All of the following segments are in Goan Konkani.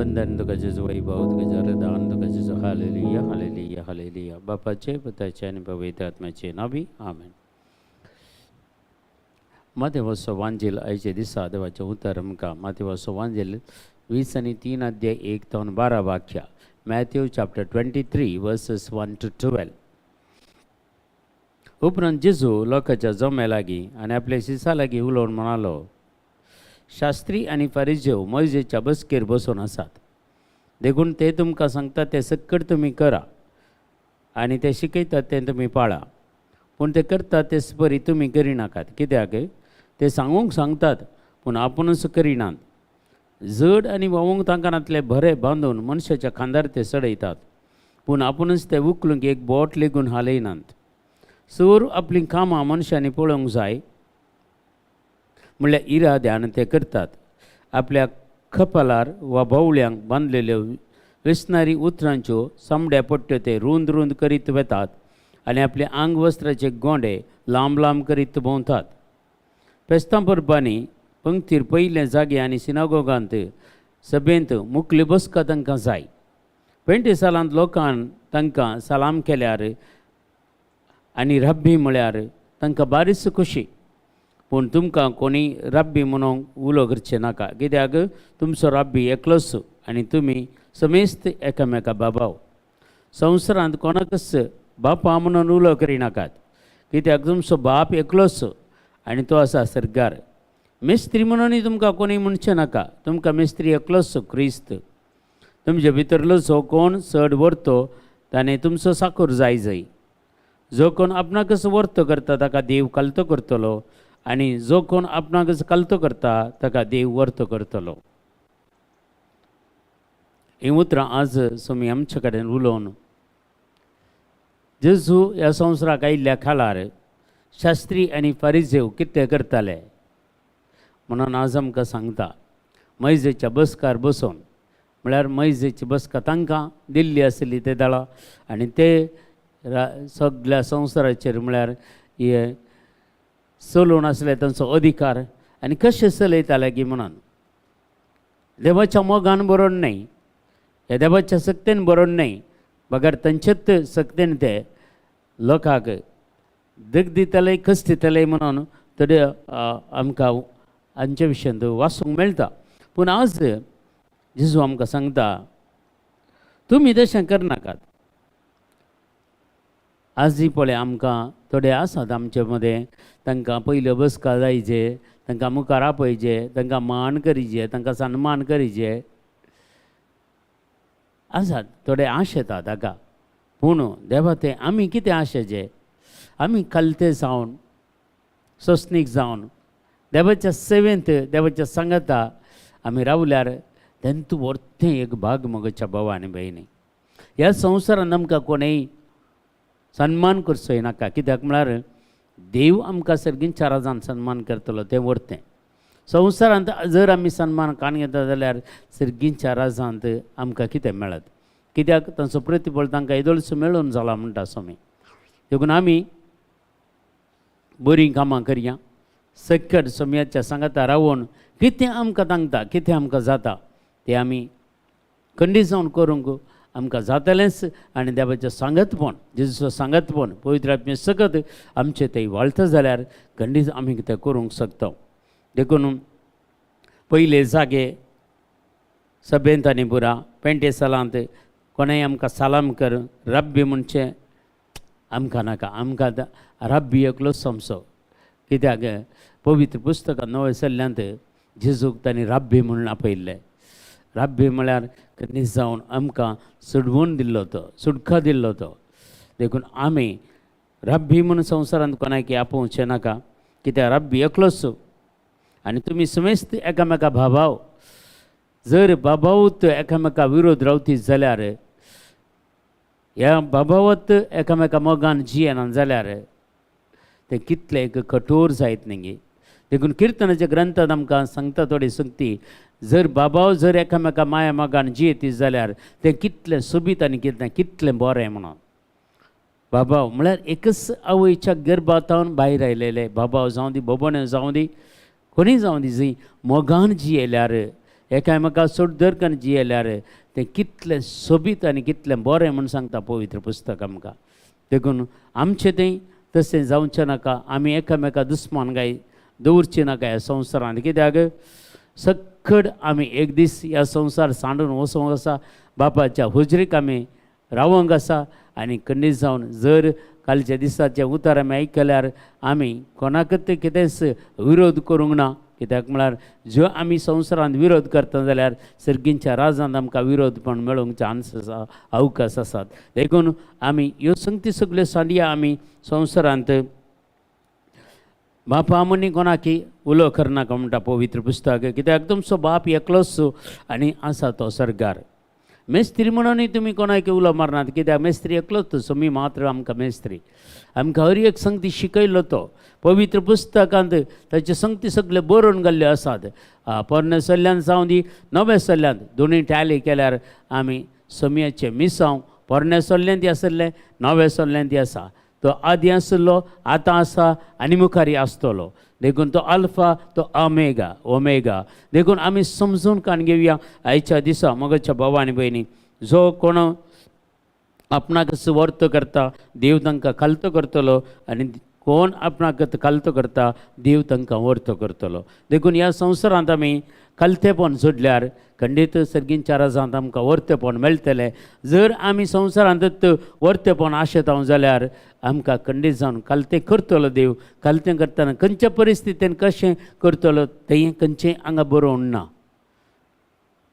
वंदन तुका जेजू, वैभव तुका जरदान तुका जेजू. Hallelujah, hallelujah, hallelujah. बापाचे, पुताचे आनी पवित्र आत्म्याचे नांवी, आमेन. मातेवाचो वांजेल. आयच्या दिसा देवाचें उतर आमकां मातेवाचो वांजेल 23 अध्याय 1 ते 12 वाक्या. Matthew chapter 23 verses 1 to 12. उपरांत जेजू लोकांच्या जम्या लागीं आनी आपल्या शिसा लागीं उलोवन म्हणालो, शास्त्री आनी फारिजेव मोयजेच्या बसकेर बसून आसात. देखून ते तुमकां सांगतात तें सक्कड तुमी करा आनी ते शिकयतात तें तुमी पाळा, पूण ते करतात तेच परी तुमी करिनाकात, कित्याक ते सांगूंक सांगतात पूण आपुणूच करिनात. जड आनी व्हांवूंक तांकानातले भरे बांदून मनशाच्या खांदार ते चडयतात, पूण आपुणूच ते उखलूंक एक बोट लेगून हालयनात. सोर आपलीं कामां मनशांनी पळोवंक जाय म्हणल्यार इराद्यान ते करतात. आपल्या कपालार वा बावळ्यांक बांदलेल्यो वेसनारी उतरांच्यो चामड्या पट्ट्यो ते रूंद रूंद करीत वेतात आनी आपले आंग वस्त्राचे गोंडे लांब लांब करीत भोंवतात. फेस्तां परबांनी पंक्तीर पयले जागे आनी सिनागोगांत सभेंत मुखली बसका तांकां जाय. पेंटे सालांत लोकान तांकां सलाम केल्यार आनी रब्बी म्हळ्यार तांकां बारीच खुशी. पूण तुमकां कोणी रब्बी म्हणूंक उलो करचें नाका, कित्याक तुमचो रब्बी एकलोच आनी तुमी समेस्त एकामेका बाबाव. संवसारांत कोणाकच बापा म्हणून उलो करिनाकात, कित्याक तुमचो बाप एकलोच आनी तो आसा सर्गार. मिस्त्री म्हणूनय तुमकां कोणी म्हणचें नाका, तुमकां मिस्त्री एकलोच, क्रिस्त. तुमचे भितरलो जो कोण चड व्हरतो ताणें तुमचो साकूर जाय जाय. जो कोण आपणाकच वर्तो करता ताका देव कालतो करतलो आनी जो कोण आपणाकच कालतो करता ताका देव वर्तो करतलो. हीं उतरां आज स्वामी आमचे कडेन उलोवन जेजू ह्या संवसाराक आयिल्ल्या काळार शास्त्री आनी फारिजेव कितें करताले म्हणून आज आमकां सांगता. मैजेच्या बसकार बसोवन, म्हळ्यार मैजेची बसका तांकां दिल्ली आसली ते दळा आनी ते सगल्या संवसाराचेर म्हळ्यार हे चलोवन आसले तांचो अधिकार आनी कशें चलयताले की म्हणून देवाच्या मोगान बरोवन न्हय, ह्या देवाच्या सक्तेन बरोवन न्हय, बगर तांचेच सक्तेन ते लोकांक दग दितले, कस दितले म्हणून थोडे आमकां हांचे विशयांत वाचूंक मेळटा. पूण आज जेजू आमकां सांगता, तुमी तशें करनाकात. आजूय पळय आमकां थोडे आसात आमचे मदें, तांकां पयल्यो बसका जायचे, तांकां मुखार आपयचे, तांकां मान करीचे, तांकां सन्मान करीचे आसात. थोडे आशेतात ताका. पूण देवा तें आमी कितें आशेचें? आमी कलते जावन, सोंसणीक जावन, देवाच्या सेवेंत, देवाच्या सांगाता आमी रावल्यार तेंतू वर्तें एक भाग. मगोच्या भाव आनी भयणी, ह्या संवसारांत आमकां कोणूय सन्मान करचो नाका, कित्याक म्हळ्यार देव आमकां सर्गींच्या राजान सन्मान करतलो तें वर्तें. संवसारांत जर आमी सन्मान कान घेता जाल्यार सर्गींच्या राजांत आमकां कितें मेळत? कित्याक तांचो प्रतिफळ तांकां येदोळचो मेळून जाला म्हणटा स्वामी. देखून आमी बरीं कामां करया, सक्कड सोमयाच्या सांगाता रावून कितें आमकां सांगता, कितें आमकां जाता तें आमी खंडीत जावन करूंक आमकां जातलेंच. आनी देवाचें सांगतपण, जेजूचो सांगतपण, पवित्र आत्मे सकत आमचें तें वाळता जाल्यार खंडीत आमी तें करूंक शकता. देखून पयले जागे सभेंत आनी पुरा पेंटे सालांत कोणेय आमकां सलाम कर, रब्बी म्हणचें आमकां नाका. आमकां रब्बी एकलोच समजो, कित्याक पवित्र पुस्तकां नव्या सल्ल्यांत जेजूक तांणी रब्बी म्हणून आपयल्लें. रब्बी म्हळ्यार खंडीत जावन आमकां सुडवून दिल्लो तो, सुटका दिल्लो तो. देखून आमी रब्बी म्हणून संवसारांत कोणाक आपोवचें नाका, कित्याक रब्बी एकलोच आनी तुमी समेस्त एकामेका भावाव. जर बाबावत एकामेका विरोध रावतीत जाल्यार, ह्या बाबावत एकामेका मोगान जियेना जाल्यार तें कितलें एक कठोर जायत न्ही. देखून किर्तनाच्या ग्रंथात आमकां सांगता थोडी संगती, जर बाबाव जर एकामेका माया मोगान जियेतीत जाल्यार तें कितलें सोबीत आनी कितलें कितलें बरें म्हणून. बाबाव म्हळ्यार एकच आवयच्या गर्भातावन भायर आयलेले बाबाव जावं दी, बोबोणे जावं दी, कोणीय जावं दी, जी मोगान जियेल्यार एकामेका सोड करून जियेल्यार तें कितलें सोबीत आनी कितलें बरें म्हूण सांगता पवित्र पुस्तक आमकां. देखून आमचें तें तशें जावचें नाका, आमी एकामेका दुस्मान काय दवरचें नाका ह्या संवसारांत. कित्याक सक्कड आमी एक दीस ह्या संवसार सांडून वचोंक आसा, बापाच्या हुजरीक आमी रावंक आसा. आनी खंडीत जावन जर कालच्या दिसाचें उतर आमी आयकल्यार आमी कोणाकच कितेंच विरोध करूंक ना. कित्याक म्हळ्यार ज्यो आमी संवसारांत विरोध करता जाल्यार सर्गींच्या राजांत आमकां विरोध पण मेळोवंक चान्स आसा, अवकाश आसात. देखून आमी ह्यो संगती सगल्यो सांडया. आमी संवसारांत बापा म्हणी कोणाकी उलो करनाका म्हणटा पवित्र पुस्तक. कित्याक तुमचो बाप एकलोच आनी आसा तो सर्गार. मेस्त्री म्हणूनय तुमी कोणाक उलो मारनात, कित्याक मेस्त्री एकलोच तो, सोमी मात्र आमकां मेस्त्री, आमकां हर एक संगती शिकयलो तो. पवित्र पुस्तकांत ताचे संगती सगळे बरोवन घाल्ल्यो आसात. पोरण्या सल्ल्यान जावं दी नव्या सल्ल्यांत, दोनूय टॅली केल्यार आमी समयाचें मिसांव पोरण्या सल्ल्यांत आसलें नव्या सल्ल्यांत आसा. तो आदी आसलो, आतां आसा आनी मुखारी आसतलो. देखून तो अल्फा, तो ओमेगा, ओमेगा. देखून आमी समजून कान घेवया आयच्या दिसा मगच्या भावा आनी भयणी, जो कोण आपणाक वर्त करता देव तांकां खालतो करतलो आनी कोण आपणाक खालतो करता देव तांकां वर्तो करतलो. देखून ह्या संवसारांत आमी खालतेपण सोडल्यार खंडीत सर्गींच्या राजांत आमकां वर्तेपण मेळटलें. जर आमी संवसारांत वर्तेपण आशेता जाल्यार आमकां खंडीत जावन खालतें करतलो देव. खालतें करतना खंयच्या परिस्थितीन कशें करतलो तें खंयचें हांगा बरोवन ना.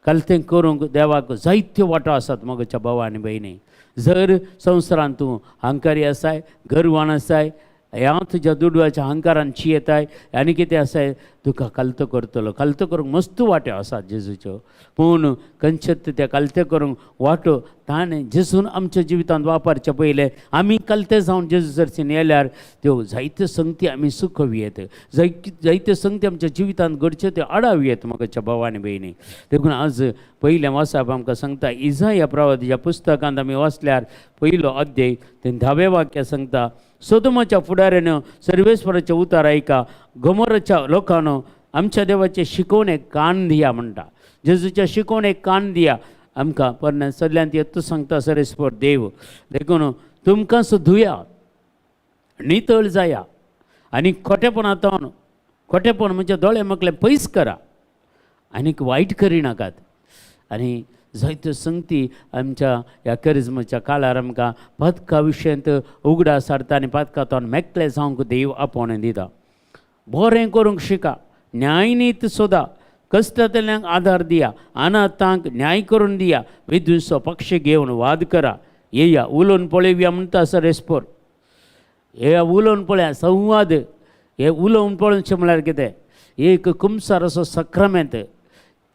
खालतें करूंक देवाक जायत्यो वाटो आसात मगच्या भावा आनी भयणी. जर संवसारांत तूं हंकारी आसाय, गर्वान आसाय, ह्या तुज्या दुडवाच्या अहंकारान चियेताय आनी कितें आसाय, तुका खालतो करतलो. खालतो करूंक मस्त वाट्यो आसात जेजूच्यो, पूण खंयचेच त्या खालते करूंक वाटो ताणें जेजून आमच्या जिवितांत वापरचे पयलें आमी खालते जावन जेजू सरसीन येल्यार त्यो जायत्यो संगती आमी सुखोवयेत, जायत्यो संगती आमच्या जिवितांत घडच्यो त्यो आडावयेत म्हाका भावा आनी भयणी. देखून आज पयलें वाचप आमकां सांगता इजाया प्रवादीच्या पुस्तकांत आमी वाचल्यार पयलो अध्याय ते धावे वाक्य सांगता, सोदोमाच्या फुडाऱ्यानं सर्वेस्वराचे उतार ऐका, गोमोराच्या लोकांनो आमच्या देवाचे शिकवणेक कान दिया म्हणटा. जेजूच्या शिकवणेक कान दिया. आमकां पोरण्या सगल्यांत येतू सांगता सरेस्वर देव. देखून तुमकां धुया, नितळ जाया आनी खोटेपणांत, खोटेपण म्हणजे दोळे मोकळे पयस करा आनीक वायट करिनाकात. आनी जायत्यो संगती आमच्या ह्या करिज्माच्या काळार आमकां पातका विशयांत उगडास हाडटा आनी पातकांत मेकळे जावंक देव आपोवणें दिता. बरें करूंक शिका, न्यायनीत सोदा, कश्टांतल्यांक आदार दिया, अनाथांक न्याय करून दिया, विद्वंसो पक्ष घेवन वाद करा. येया उलोवन पळोवया म्हणटा सर एस्पोर. हे उलोवन पळया संवाद, हे उलोवन पळोवचें म्हळ्यार कितें, एक कुमसार असो सक्रामेंत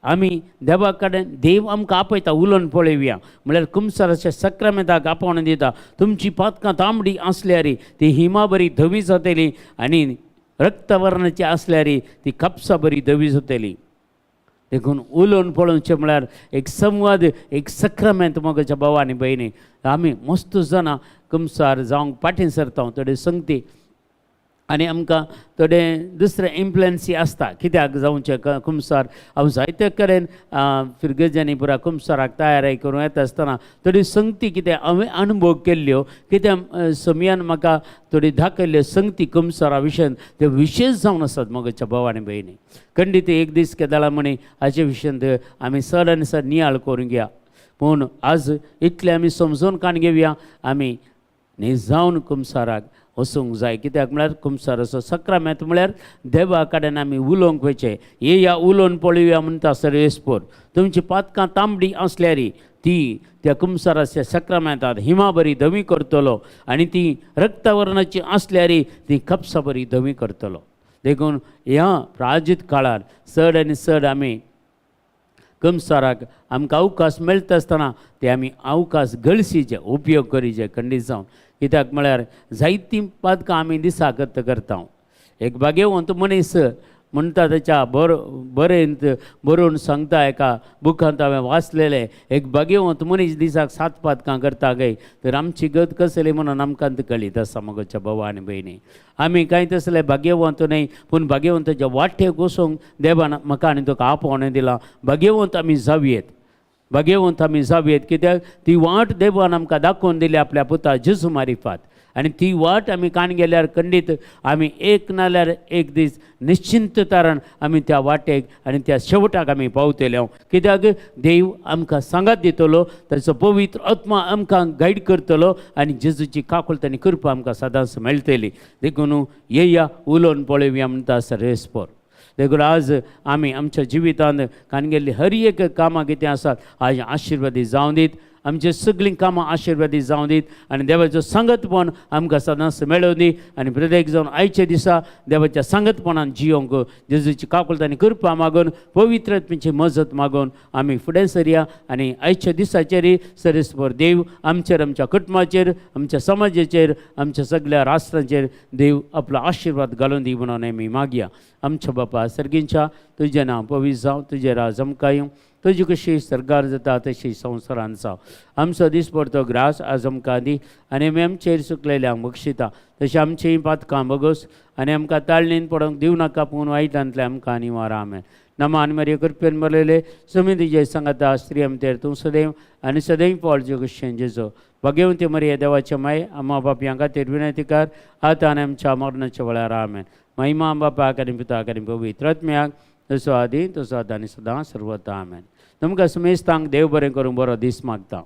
आमी देवा कडेन देव आमकां आपयता उलोवन पळोवया म्हळ्यार कुमसाराच्या सक्रामेंताक आपोवन दिता. तुमची पातकां तांबडी आसल्यार ती हिमा बरी धवी जातली आनी रक्तवर्णाची आसल्यार ती कापसा बरी धवी जातली. देखून उलोवन पळोवचें म्हळ्यार एक संवाद, एक सक्रामेंत. मोगाच्या भावा आनी भयणी, आमी मस्त जाणां कुमसार जावंक फाटीं सरता थोडे संगती आनी आमकां थोडे दुसरे इन्फ्लुएन्सी आसता. कित्याक जावचें कुमसार हांव जायते कडेन फिरगजांनी पुरा कुमसाराक तयारी करूं येता आसतना थोडी संगती कितें हांवें अनुभव केल्ल्यो, कितें समयान म्हाका थोडी दाखयल्ल्यो संगती कुमसारा विशयान त्यो विशेश जावन आसात मोगाच्या भाव आनी भयणी. खंडीत एक दीस केदळा म्हणी हाचे विशयांत आमी चड आनी चड नियाळ करूंक या. पूण आज इतलें आमी समजून काण घेवया, आमी निजावन कुमसाराक वचूंक जाय. कित्याक म्हळ्यार कुमसाराचो सक्रामेंत म्हळ्यार देवा कडेन आमी उलोवंक वयचें. येया उलोवन पळोवया म्हणटा सर्वेस्पोर. तुमची पातकां तांबडी आसल्यार ती त्या कुमसाराच्या सक्रामेंतात हिमा बरी धवी करतलो आनी ती रक्तवर्णाची आसल्यार ती कपसा बरी धवी करतलो. देखून ह्या प्राजीत काळार चड आनी चड आमी कुमसाराक आमकां अवकाश मेळटा आसतना ते आमी अवकाश गळसीचे उपयोग करीचे खंडीत जावन. कित्याक म्हळ्यार जायतीं पातकां आमी दिसाकत करता. एक भाग्यवंत मनीस म्हणटा तेच्या बरें बरोवन सांगता एका बुकांत हांवें वाचलेलें, एक भाग्यवंत मनीस दिसाक 7 पातकां करता काय तर आमची गत कसली म्हणून आमकां कळीत आसा. मगोच्या भाव आनी भयणी, आमी कांय तसले भाग्यवंत न्हय, पूण भाग्यवंताच्या वाटेक वचूंक देवान म्हाका आनी तुका आपोवणें दिलां. भाग्यवंत आमी जावयेत, भाग्यवंत आमी जावयेत, कित्याक ती वाट देवान आमकां दाखोवन दिली आपल्या पुता जेजू मारिफात. आनी ती वाट आमी कान गेल्यार खंडीत आमी एक नाल्यार एक दीस निश्चिंत तारण आमी त्या वाटेक आनी त्या शेवटाक आमी पावतले. कित्याक देव आमकां सांगात दितलो, ताचो पवित्र आत्मा आमकां गायड करतलो आनी जेजूची काकुळट आनी कृपा आमकां सदांच मेळटली. देखून येया उलोवन पळोवया म्हणटा सरेस्पर. देखून आज आमी आमच्या जिवितांत कान गेल्ली हर एक कामां कितें आसात आज आशिर्वादी जावं दीत, आमची सगळीं कामां आशिर्वादी जावं दीत आनी देवाचो सांगतपण आमकां सदांच मेळोवं दी. आनी प्रत्येक जावन आयच्या दिसा देवाच्या सांगतपणान जियोंक जेजूची काकुळट आनी कृपा मागून पवित्र आत्म्याची मजत मागून आमी फुडें सरया. आनी आयच्या दिसाचेरय सरेस्पर देव आमचेर, आमच्या कुटुंबाचेर, आमच्या समाजाचेर, आमच्या सगळ्या राष्ट्रांचेर देव आपलो आशिर्वाद घालून दी म्हणून आमी मागया. आमच्या बापा सर्गींच्या, तुजें नांव पवित्र जावं, तुजें राज आमकां येवं, तुजी कशी सरकार जाता तशी संवसारान जावं. आमचो दिसपडतो ग्रास आज आमकां दी आनी आमी आमचेर चुकलेल्यांक बक्षिता तशें आमचीं पातकां बगोस आनी आमकां ताळणीन पडोवंक दिवं नाका, पूण वायटांतलें आमकां निवार. आमेन. नमान मरिये, कृपेन भरलेले, सुमी तुजे सांगाता, स्त्री आमतेर तूं सदैव आनी सदैव पावल कशें जेजो. भाग्यवंती मरिये, देवाचे माय, आमा बापयां खातीर विनंती कर आतां आनी आमच्या मरणाच्या वेळार. आमेन. महिमा बापाक आनी पुताक आनी पवित्र आत्म्याक, तसो आदी तसो आतां आनी सदां सर्वता. आमेन. तुमकां समेस्तांक देव बरें करूं, बरो दीस मागता.